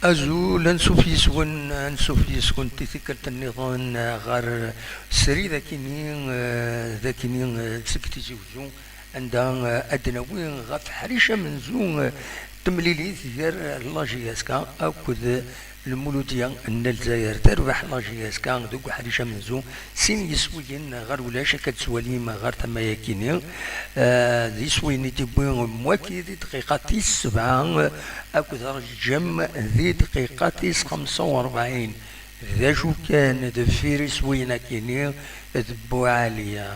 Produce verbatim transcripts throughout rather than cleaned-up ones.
Azul, ansuf yes-wen, ansuf yes-kent i tikkelt nniḍen ɣer srid akini, eh, d akini, eh, seg Tizi Uzzu, anda, eh, ad d-nawi ɣef ḥric amenzu, eh, temlilit gar la J S K akked Lmuludya n Lezzayer. Terbeḥ la J S K deg uḥric amenzu sin yiswiyen ɣer ulac, akka d-tettwalim ɣer tama-yakini. Eh, d iswiyen i d-yewwi Mwaki di dqiqa tis sebɛa, eh, akked Rǧem di dqiqa tis xemsa u rebɛin. D acu kan, deffir iswiyen akini, d Buɛaliya,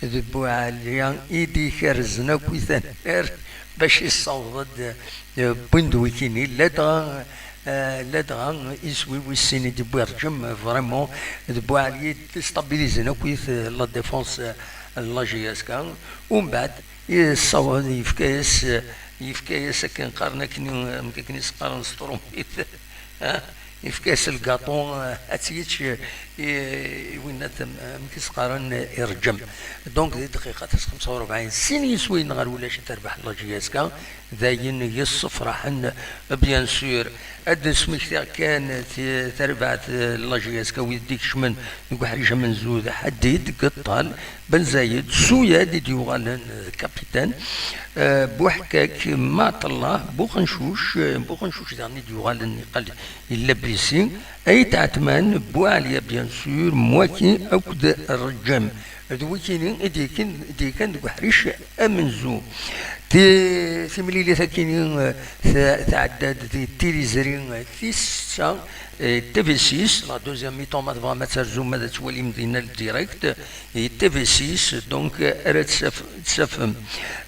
d Buɛaliya i d-ikerzen akk i tannar bac yessaweḍ-d, eh, win d wikini, ladɣa, eh, ladɣa iswi wis sin i d-yewwi Rǧem, vraiment, d Buɛaliya i d-stabilizen akk i t-, la défense, eh, n la J S K. Umbeɛd, yessaweḍ, yefka-yas, yefka-yas akken qqaren, akken, amek akken i s-qqaren s trumit, ah, yefka-yas lgaṭu, ah, ad tt-yečč, i, i winna tam-, amek i s-qqaren, i Rǧem. Donc, di dqiqa tis xemsa u rebɛin, sin yiswiyen ɣer ulac, terbeḥ la J S K, d ayen yessefraḥen, bien sûr. Ad d-smektiɣ kan ti-, tarbaɛt, eh, la J S K, wid d-ikecmen deg uḥric amenzu d Ḥadid, Geṭṭal, Ben Zayed, Suyad i d-yuɣalen d kapitan, eh, Buḥkak, Maɛṭellah, Buxencuc, eh, Buxencuc daɣen i d-yuɣalen iqal yella bisi, Ayt Ɛetman, Buɛliya, bien sûr, Mwaki akked Rǧem. D wikini i d-yekkan, i d-yekkan deg uḥric amenzu. Ti-, timlilit akini, eh, ta-, tɛedda-d di tiliẓri, eh, tis setta, eh, T V six, la deuxième mi-temps, ma tebɣam ad terzum, ad twalim dinna le direct, eh, T V six, donc, eh, ara tsaf-, tsafem.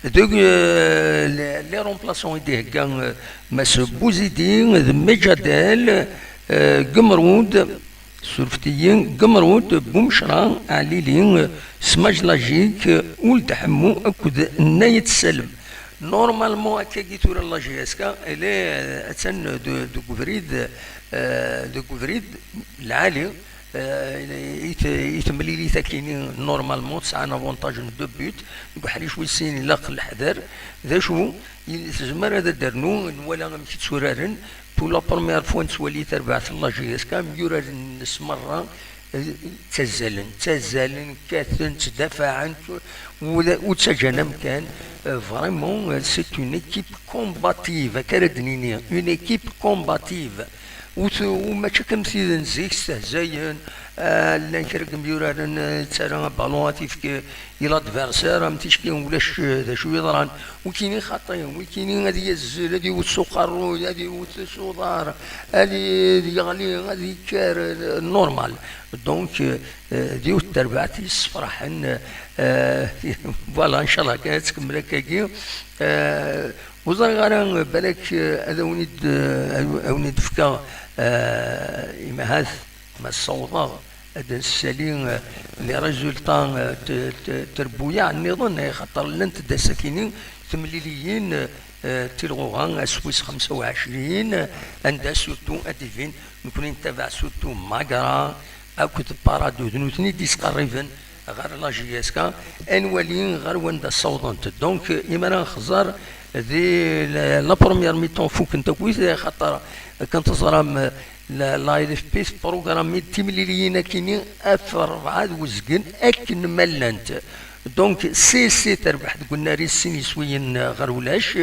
Donc, eh, les, les remplaçants i d-ihegga, eh, Mass Bouzidi, d Mejadel, eh, Gemrud, Surfet-iyi, Gemrud, Bumecra, Ɛlili, Smaj Lajik, Uld Ḥemmu akked Nayet Salem. Normalement, akkagi tura la J S K, elle est, euh, attan de-, deg ubrid, euh, deg ubrid lɛali, euh, i t-, i temlilit akini, normalement, tesɛa un avantage n deux buts, deg uḥric wis sin ilaq leḥder. D acu, il-, tezmer ad d-ternu, nwala amek i tturaren, pour la première fois nettwali tarbaɛt n la J S K, myuraren-nnes merra, eh, ttazzalen, ttazzalen, kkaten, ttdafaɛen, ur, ur ttaǧǧan amkan. Eh, vraiment, eh, c'est une équipe combative, akka ara d-nini, une équipe combative. Ur t-, ur, mačči akka am tid n zik, stehzayen, eh, llan kra n yimyuraren, eh, ttarra abalun ad t-yefk i l'adversaire, am ticki ulac, eh, d acu yeḍran. Wikini xaṭi, wikini ad yazzel, ad iwet s uqerruy, ad iwet s uḍar, ad i-, yeɣli, ad yekker, eh, normal. Donc, eh, d yiwet n terbaɛt yessefraḥen, eh, voilà, ncallah kan ad tkemmel akkagi. Eh, ur ẓriɣ ara, balak, eh, ad awen-id-, eh, ad awen-id-fkeɣ, eh, imahat ma ssawḍeɣ ad d-nessali, eh, les résultats, eh, t-, t-, trebbuyaɛ nniḍen, eh, xaṭer llant-d ass-akini temliliyin, eh, tilɣuɣa, ass wis xemsa u ɛecrin, eh, anda surtout ad d-ibin, nekkni nettabaɛ surtout Magra akked Parado, d nutni i d-yesqerriben ɣer la J S K, ad nwali ɣer wanda ssawḍent. Donc, imi ara nxeẓẓer di la, la première mi-temps fukkent akkit, xaṭer akken teẓram, la, la L F P tprogrammi-d timliliyin akini ɣef rebɛa d uzgen akken ma llant. Donc, C S C terbeḥ deg unnar-is sin yiswiyen ɣer ulac,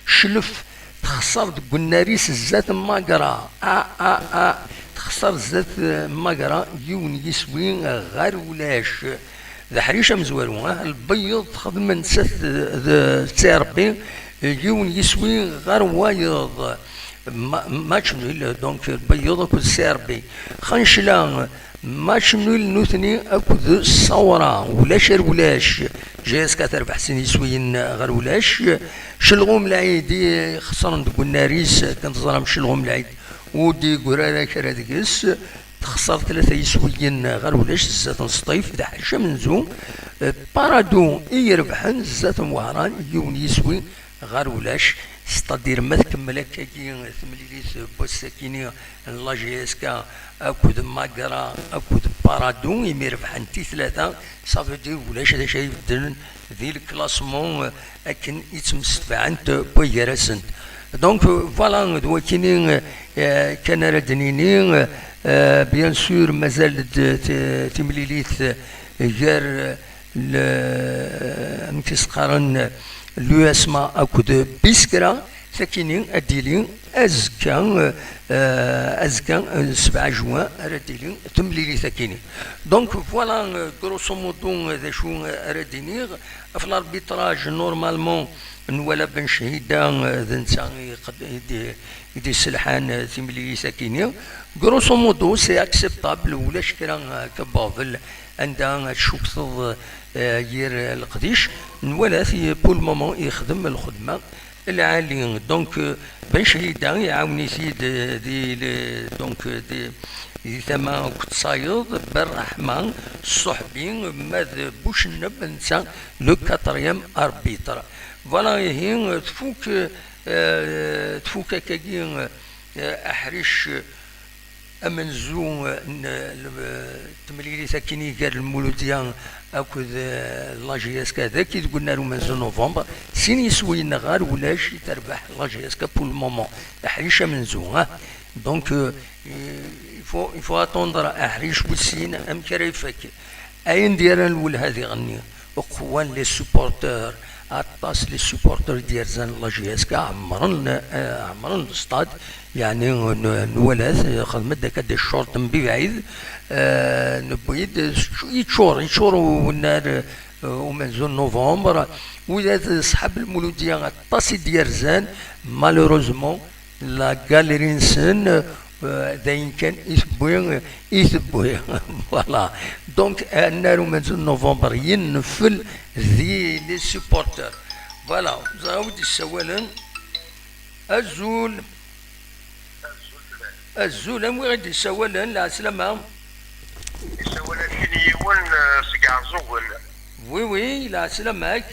Clef texṣer deg unnar-is zdat Magra. A, a, a, texṣer zdat, eh, Magra, yiwen yiswi, eh, ɣer ulac. D aḥric amezwaru, ah, Lbeyyeḍ xedmen s at, d, d C R B, yiwen yiswi ɣer wayeḍ. Ma-, match nul, donc, Lbeyyeḍ akked C R B. Xancla, match nul nutni akked Ṣawra, ulac ar ulac. J S K terbeḥ sin yiswiyen ɣer ulac. Celɣum Lɛid i xesren deg unnar-is, kan teẓram Celɣum Lɛid ur d-yeggri ara kra deg-s. Texṣer tlata yiswiyen ɣer ulac zdat n Sṭif, d aḥric amenzu. Parado i irebḥen zdat n Wehran, yiwen yiswi ɣer ulac. C'est-à-dire, ma tkemmel akkagi temlilit n wass-akini n la J S K akked Magra akked Parado, imi rebḥent i tlata, ça veut dire ulac d acu ay ibeddlen di le classement, eh, akken i ttemsetbaɛent wway gar-asent. Donc, euh, voilà, d wakini, euh, kan ara d-nini, euh, bien sûr, mazal-d t-, timlilit, euh, gar, euh, le, amek i s-qqaren, l'U S M A akked Biskra, takini ad d-tili azekka, euh, euh, azekka, euh, sebɛa juin ara d-tili temlilit akini. Donc, voilà, euh, grosso modo, euh, d acu, euh, ara d-iniɣ. Ɣef l'arbitrage, normalement, nwala Ben Chehida, euh, d netta i qed-, i d-, i d-iselḥan, euh, timlilit akini. Grosso modo, c'est acceptable, ulac kra, euh, akka baḍel anda ad tcukteḍ, euh, yir, euh, leqdic. Nwala-t, i, pour le moment, ixdem lxedma lɛali. Donc, euh, Ben Chehida iɛawen-it-id, euh, di le-, donc, euh, di, di tama akked Sayeḍ, Ben Rahma, Ṣṣuḥbi, ma d Bucenneb, netta le quatrième arbitre. Voilà, ihi, euh, tfuk, euh, tfuk akkagi, euh, aḥric, euh, amenzu, euh, n, n, temlilit akini gar Lmuludya akked, euh, la J S K, d aki deg unnar umenzu novembre, sin yiswiyen neɣ ɣer ulac i terbeḥ la J S K pour le moment, aḥric amenzu, ah. Donc, euh, il faut, il faut attendre aḥric wis sin amek ara ifak. Ayen d-yerran lwelha diɣenni, qwan les supporters, aṭas les supporters i d-yerzan la J S K, ɛemmren, eh, ɛemmren le stade, yeɛni n-, nwala-t, xedmen-d akka des shorts mebɛid, eh, newwi-d, yeččur, yeččur unnar, eh, umenzu n novembre, wid-a d ṣṣḥab Lmuludya aṭas i d-yerzan, malheureusement, la galerie-nsen, euh, d ayen kan i tewwi, i tewwi. Voilà. Donc, annar umenzu n novembre yennefel di les supporters. Voilà. Ẓer wi d-yessawalen. Azul. Azul, am wi ɣ-d-yessawalen, lɛeslama. Yessawal-ak-in yiwen, euh, seg Iɛeẓẓugen. Oui, oui, lɛeslama-k.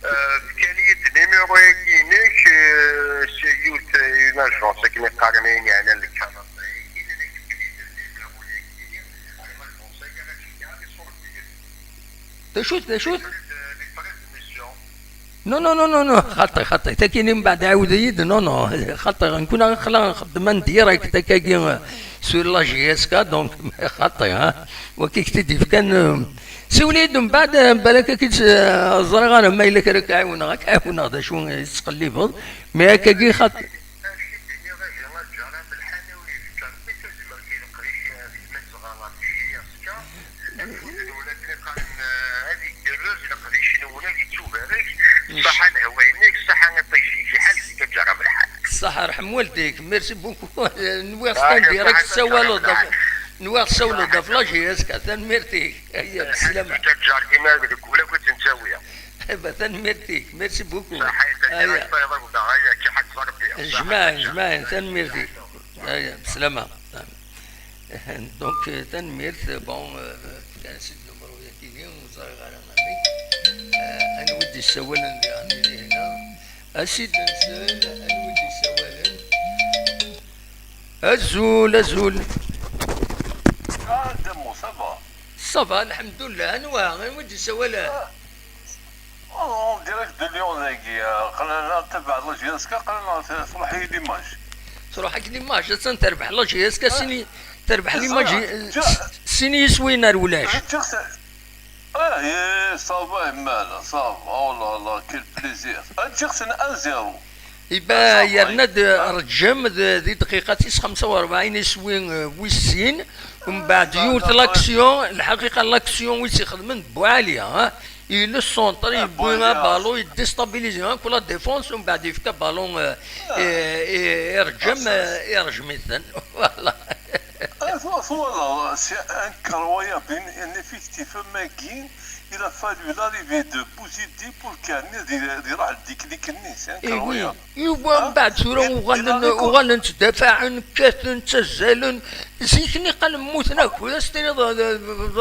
Euh, fkan-iyi-d numéro-agi-inek, euh, c'est yiwet, une agence akken i qqaren ayen yeɛnan lkaṛaṭi. D acu-t, d acu-t? Non, non, non, non, non, xaṭi, xaṭi. Takini mbeɛd ɛawed-iyi-d, non, non, xaṭi. Nkun aql-aɣ nxeddem en direct, akkagi, euh, sur la J S K, donc, xaṭi, hein. Wagi i k-t-id-ifkan, euh, siwel-iyi-d mbeɛd, eh, balak ad k-id-, eh, ẓriɣ ara ma yella kra ad k-ɛiwneɣ, ad k-ɛiwneɣ d acu i tettqellibeḍ, mais akkagi xaṭ-, ṣaḥa lehwa-inek, ṣaḥa rḥem waldik, merci beaucoup. Nwiɣ-t en direct, tessawaleḍ-d ɣef, nwiɣ tessawaleḍ-d ɣef la J S K, tanemmirt-ik. Aya, bislama. Ǧǧar dima deg wul akk i tt-nettawi. Aba, tanemmirt-ik. Merci beaucoup. Aya. Jmaɛen, jmaɛen, tanemmirt-ik. Aya, bislama. Donc, euh, tanemmirt, bon, euh, fkan-as-id numru-yagi-ni, ur ẓriɣ ara amek. Euh, anwa i d-yessawalen diɣen di hina? Asid-nsen, anwa i d-yessawalen? Azul, azul. Ah, Damo, ça va? Ça va, lḥemdullah. Anwa, anwa i d-yessawalen? Ah. Oh, en direct de Lyon, dagi. Aql-aɣ ntabaɛ la J S K, aql-aɣ truḥ-iyi l'image. Truḥ-ak l'image, attan terbeḥ la J S K, ah, sini, terbeḥ l'image, ah, s-, sin yiswiyen ar ulac. Ah, eh, ça va, ça va, oh là là, quel plaisir. Ah, ǧǧiɣ-ten un zéro. Iba yerna-d rǧem d, di dqiqa tis xemsa u rebɛin iswi, eh, wis sin, mbeɛd yiwet l'action, lḥaqiqa l'action wis ixedmen Buɛli, ha? Il centre, yewwi abalon, yedéstabiliser akk la défense, mbeɛd yefka balon, eh, eh, eh, i rǧem, eh, irjem-iten. Voilà. Ah, tu, tu vois, là, c'est incroyable, un, un effectif, un mec, il a fallu l'arrivée de Bouzidi pour qu'il y ait des, des, des techniques, c'est incroyable. Yuba mbeɛd tura uɣalen, uɣalen ttdafaɛen, kkaten, ttazzalen. Zik-nni qqaren mmuten akk, d as-tiniḍ, d, d, d, d,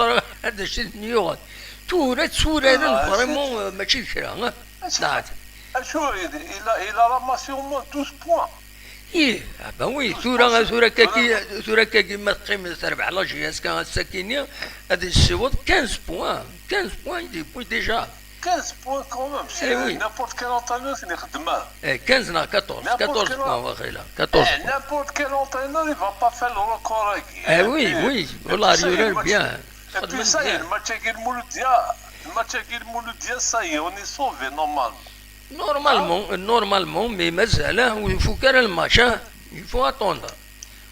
d acu i ten-yuɣen. Tura tturaren vraiment, euh, mačči d kra, hein? Acu, il, il a, il a ramassé au moins douze points. Ih, ah ben oui, tura, tura kaki, tura kaki ma teqqim terbeḥ la J S K ass-akini, ad yessiweḍ quinze points, quinze points, il est, oui, déjà. quinze points quand même, c'est Eh oui. N'importe quel entraîneur qui ne fait de mal. Eh, quinze neɣ quatorze, N'importe quatorze quel points, waqila. Quatorze Eh, points. N'importe quel entraîneur, il va pas faire le record. Eh oui, Et oui, puis, voilà, ça y est, le match, bien. Et puis, ça y est, le match avec Mouloudia, le match avec Mouloudia, ça y est, on est sauvé normalement. Normalement, normalement, mais mazal, hein, il faut qu'un match, hein. Il faut attendre.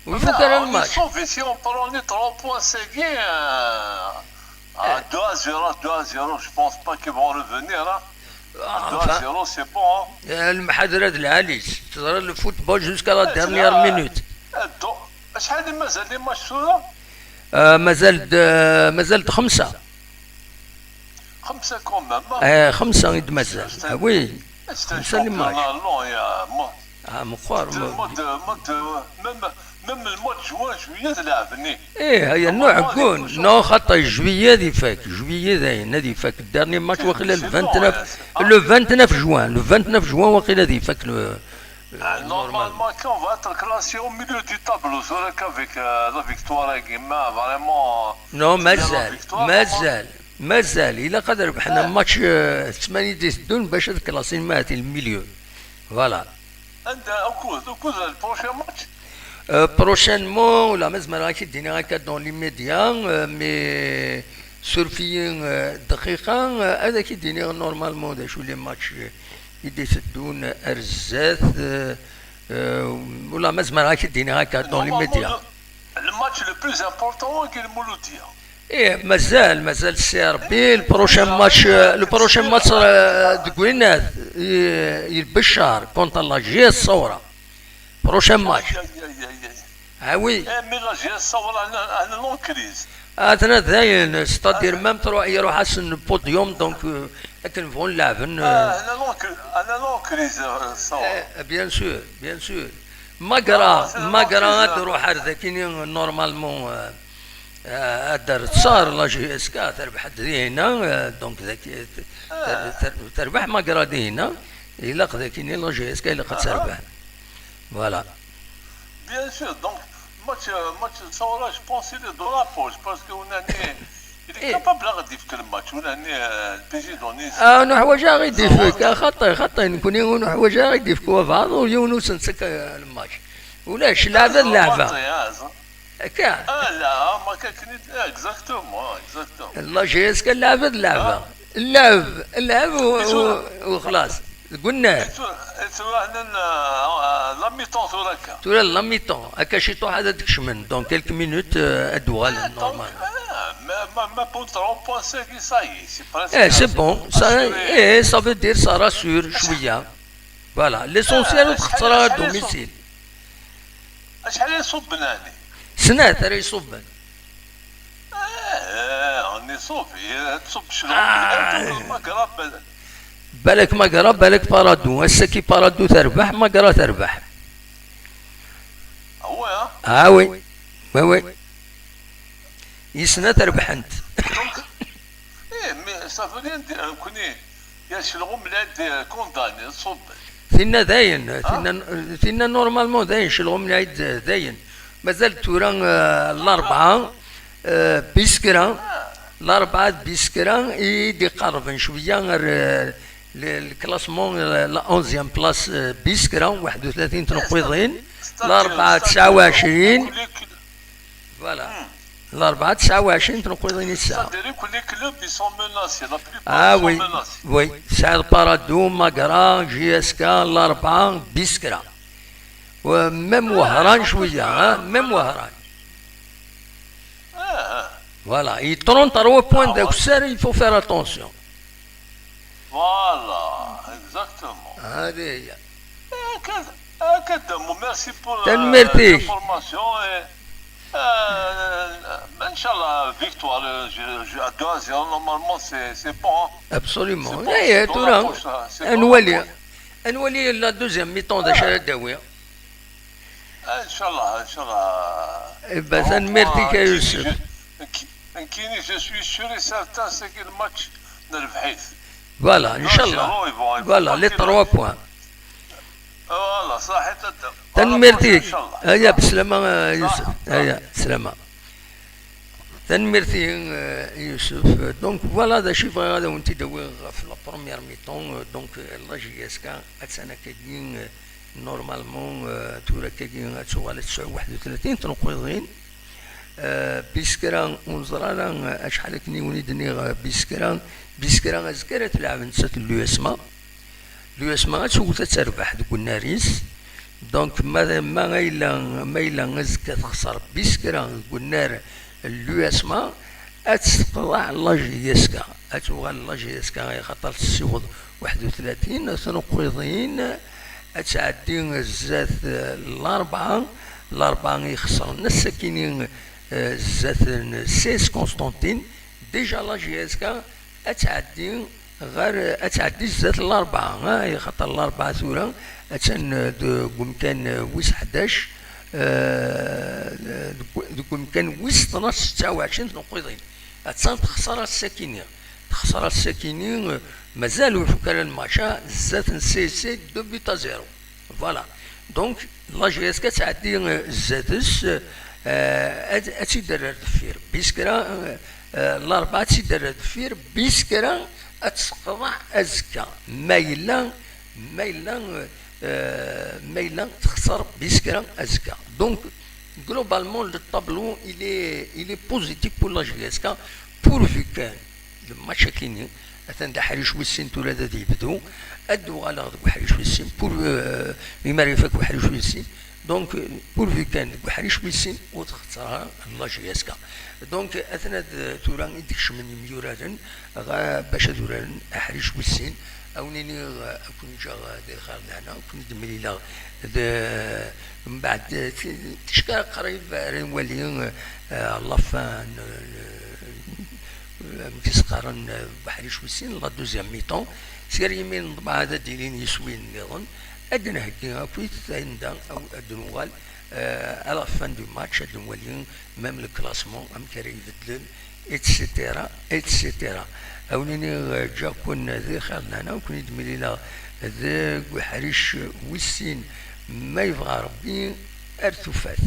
Il faut qu'un match. On est sauvé. Si on prend les trois points, c'est bien, hein. À deux à zéro, deux à zéro, je pense pas qu'ils vont revenir, hein. Ah, deux à zéro, c'est bon, hein. المحاضرة العالية، تظهر le football jusqu'à la dernière minute. Donc, شحال مازال les matchs tura؟ آه، مازال د-، مازال خمسة. خمسة quand même, hein. آه، خمسة يد مازال. C'est un, Ah oui. C'est un championnat long, il y a, moi, Ah, meqqar, de, moi, de, moi, de, même, même le mois de juin, juillet, تلعبني. ايه، هي نوع كون. Non, خاطر juillet هذه فاك، juillet هذه، هذه فاك. Dernier match واقيلا le vingt-neuf, le vingt-neuf juin، le vingt-neuf juin واقيلا هذه فاك le, Ah, normalement, quand on va être classé au milieu du tableau, c'est vrai qu'avec, euh, la victoire, vraiment, Non, مازال، مازال، مازال. إلا قد ربحنا match, آه، الثمانية دي سدون باش تكلاسي مات le milieu. Voilà. عند وكوز، وكوز le prochain match؟ آه، prochainement، ولا ما زعما راكي ديني هكا dans l'immédiat, آه، mais surveiller, آه، دقيقة, آه، هذا كي ديني normalement، هذا شو les matchs, آه، يدي سدون، آه، أرزاث, آه، آه، ولا ما زعما راكي ديني هكا dans l'immédiat. Le match le plus important, c'est le Mouloudia. ايه، مازال، مازال السي ار بي. Le prochain match, le prochain match, آه، دكوينات, ي-، يلبشار contre la J S Saoura. Prochain match. Aïe, aïe, aïe, aïe, aïe. Ah oui. Eh, mais la J S Saoura, elle, elle est en crise. اثنا داين, c'est-à-dire même تروح, يروح حسن podium, donc, آه، لكن فون لعبن, آه، آه، انا لون كري-، انا لون كريز، آه، صور. آه، bien sûr, bien sûr. ماكرا، آه، c'est ماكرا normalement. تروح هذا كيني normalement, آه، آه، دار تصار la J S K تربح دي هنا, آه، donc ذاك, آه، تر-، تر-، تربح ماكرا دي هنا. إلا خذا كيني la J S K إلا قد تربح. Voilà. Bien sûr, donc, match, euh, match Saoura, je pense, il est dans la poche, parce que on a né, il est capable de faire le match, on a né, euh, le P G dans Nice. آه، نحوجا غير ديفيك، آه، خطي، خطي، نكون يقول نحوجا غير ديفيك، هو بعض ويونس نسك، آه، الماتش. ولاش، لعبة، لعبة. هكا. آه، لا، ما كان كنت، آه، exactement، exactement. La J S K لعبة، لعبة. آه. اللعب، اللعب و-، و-، وخلاص. قلنا. Et tu, et tu vois, هنا، آه، la mi-temps tura هكا. Tura la mi-temps. هكا شي طوح هذا تكشمن. Dans quelques minutes, آه، أدوغال آه، normal. Donc, آه، ما، ما، ما كنت remplacer كي ça y est, c'est presque Eh, c'est bon. Ça, assuré. Eh, ça veut dire ça rassure شوية. Voilà. L'essentiel آه، تخسر شحال، شحال يصب-، domicile. شحال يصب هاني؟ سنة ترى يصب. آه، راني صوفي، تصب شنو؟ آه. ما قراب. بالك ما قراب، بالك بارادو. هسه كي بارادو تربح، ما قرا تربح. هو يا؟ ها وي. وي وي. يسنا تربح انت. Donc, eh, mais ça veut rien dire, كوني. يا شلغم لا دي كونداني، صب. ثينا داين، ها؟ ثينا، ثينا normalement داين، شلغم لا د-، داين. مازال تورا، آه، الأربعة، آه، بيسكرا. آه. الأربعة بيسكرا، إي دي قربن شوية، غير، آه، ل-، الكلاسمون، آه، la onzième place, آه، بيسكرا، واحد وثلاثين تنقيضين. ستاتير، الأربعة ستاتير. تسعة وعشرين. كل، كل، Voilà. Hmm. الأربعة تسعة وعشرين تنقيضين الساعة. C'est-à-dire que les clubs, ils sont menacés. La plupart, ah, ils sont oui, menacés. Oui. سعد بارادو، ماكرا، جي اس كا، الأربعة، بيسكرا. وميم آه، وهران شوية، ها؟ ميم وهران. آه، آه. Voilà. Et trente-trois points, ah, ذاك السعر, il faut faire attention. Voilà, exactement. هذه هي. هكذا، هكذا. Merci pour, euh, تنميرتيك. L'information et, euh, إن شاء الله victoire, euh, je, je, à deux à zéro, normalement, c'est, c'est bon, hein. Absolument. C'est bon, إيه، c'est dans la poche, là. C'est dans la poche. أنولي، أنولي la deuxième mi-temps ذا شرا داوي. إن شاء الله، إن شاء الله. إيه، بس أنا ميرتي كيوسف. نكيني، je suis sûr et certain, c'est que le match نربحيه. Voilà, إن شاء الله. Voilà, les trois points. Voilà, صحيت أنت. تنميرتي. إن شاء الله. هيا، بسلامة، يوسف. صح. هيا، بسلامة. Tanemmirt-ihi, euh, Youssouf. Donc voilà, d acu i bɣiɣ ad awen-t-id-awiɣ ɣef la première mi-temps. Euh, donc, euh, la J S K attan akkagi, euh, normalement, euh, tura akkagi ad tuɣal ad tesɛu waḥed u tlatin tneqqiḍin. Euh, bis kra ur neẓri ara, euh, acḥal akken i wen-id-nniɣ, euh, bis kra, bis kra azekka ara tleɛb nettat d l'U S M A. L'U S M A ad tewwet ad terbeḥ deg unnar-is. Donc, ma, ma yella, ma yella azekka texṣer bis kra deg unnar n l'U S M A, ad tt-teqḍeɛ la J S K. Ad tuɣal la J S K, axaṭer tessiweḍ waḥed u tlatin tneqqiḍin, ad tɛeddi zdat, eh, Larebɛa. Larebɛa ixesren ass-akini, eh, zdat n C S Constantine. Déjà la J S K ad tɛeddi ɣer, ad tɛeddi zdat Larebɛa, ah, axaṭer Larebɛa tura attan deg umkan wis ḥdac, eh, deg, deg umkan wis tnac, setta u ɛecrin tneqqiḍin. Attan texṣer ass-akini. Texṣer ass-akini, eh, mazal ur tufka ara lmaca, zdat n C S C deux buts à zéro. Voilà. Donc, la J S K ad tɛeddi, eh, zdat-s, eh, ad, ad tt-id-terr ar deffir. Bis kra, eh, eh, Larebɛa ad tt-id-terr ar deffir, bis kra ad tt-teqḍeɛ azekka. Ma yella, ma yella, eh, ma yella texṣer bis kra azekka. Donc, globalement, le tableau, il est, il est positif pour la J S K, pourvu que le match-akini, atan d aḥric wis sin tura ad yebdu, ad d-uɣaleɣ deg uḥric wis sin, pour, euh, imi ara ifak uḥric wis sin. Donc, euh, pourvu kan deg uḥric wis sin ur txeṣṣer ara la J S K. Donc, atan ad, tura i d-kecmen yimyuraren, ɣa-, bac ad uraren aḥric wis sin. A wen-iniɣ, euh, ad ken-ǧǧeɣ, euh, di lxir d lehna, ad ken-id-mlileɣ d, mbeɛd, euh, ti-, ticki qrib ara nwali, euh, la fin, euh, amek i s-qqaren, euh, uḥric wis sin, la deuxième mi-temps. S gar yimi n ḍebɛa ad d-ilin yiswiyen nniḍen, ad d-nheggi akkit anda ad d-nuɣal, euh, à la fin du match, ad nwali même le classement, amek ara ibeddel, et cetera, et cetera. A wen-iniɣ, euh, ǧǧiɣ-ken di lxir d lehna, ad ken-id-mlileɣ deg uḥric wis sin, ma yebɣa Rebbi, ar tufat.